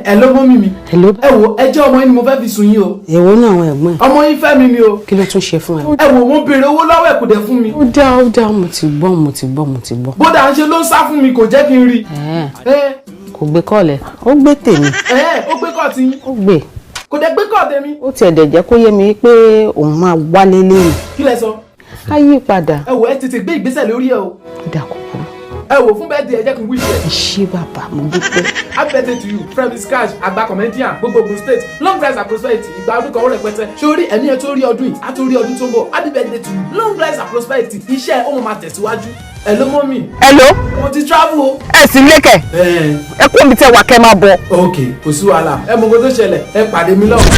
Ẹ ló mọ́ mi. Hello. Ẹ wo, ẹjọ́ ọmọ yín ni mo fẹ́ fi sùn yín o. Èwo náà, àwọn ẹ̀gbọ́n ẹ̀? Ọmọ yín fẹ́ mi ni o. Kí ló tún ṣe fún ẹ? Ẹ wo, mo béèrè owó lọ́wọ́ ẹ̀, kò dẹ̀ fún mi. Ó dá, ó dá, mo ti gbọ́, mo ti gbọ́, mo ti gbọ́. Bódà ń ṣe ló ń sá fún mi, kò jẹ́ kí n rí. Ẹ̀ẹ́, kò gbé call ẹ̀? Ó gbé tèmi. Ẹ ó gbé call tí yín? Ó gbé. Kò dẹ̀ gbé call tèmi. Ó tiẹ̀ dẹ̀ jẹ́ kó yé mi pé òun máa wálé lẹ́yìn. Kí lẹ sọ? Á yí padà. Ẹ wo, ẹ tètè gbé ìgbésẹ̀ lórí ẹ o. Ó dà, kó burú. Ẹ wò, fún bẹ́ẹ̀ di, ẹ jẹ́ kí n wish ẹ. Ẹ ṣé bàbá, mo dúpẹ́. Happy birthday to you, Femi Cash, àgbà comedian gbogbo Ogun State. Long life and prosperity, ìgbà ọdún kan ó rẹpẹtẹ. Sórí ẹ̀mí ẹ̀ tó rí ọdún yìí, á tó rí ọdún tó ń bọ̀. Happy birthday to you, long life and prosperity. Iṣẹ́ ó máa tẹ̀síwájú. Ẹ ló mọ́ mi. Hello. Mo ti travel o. Ẹ sì lékè. Ẹ. Ẹ kú omi tẹ wà, kẹ́ máa bọ̀. Ok, kò sí wàhálà. Ẹ mọ nǹkan tó ṣẹlẹ̀, ẹ pàdé mi lọ́wọ́.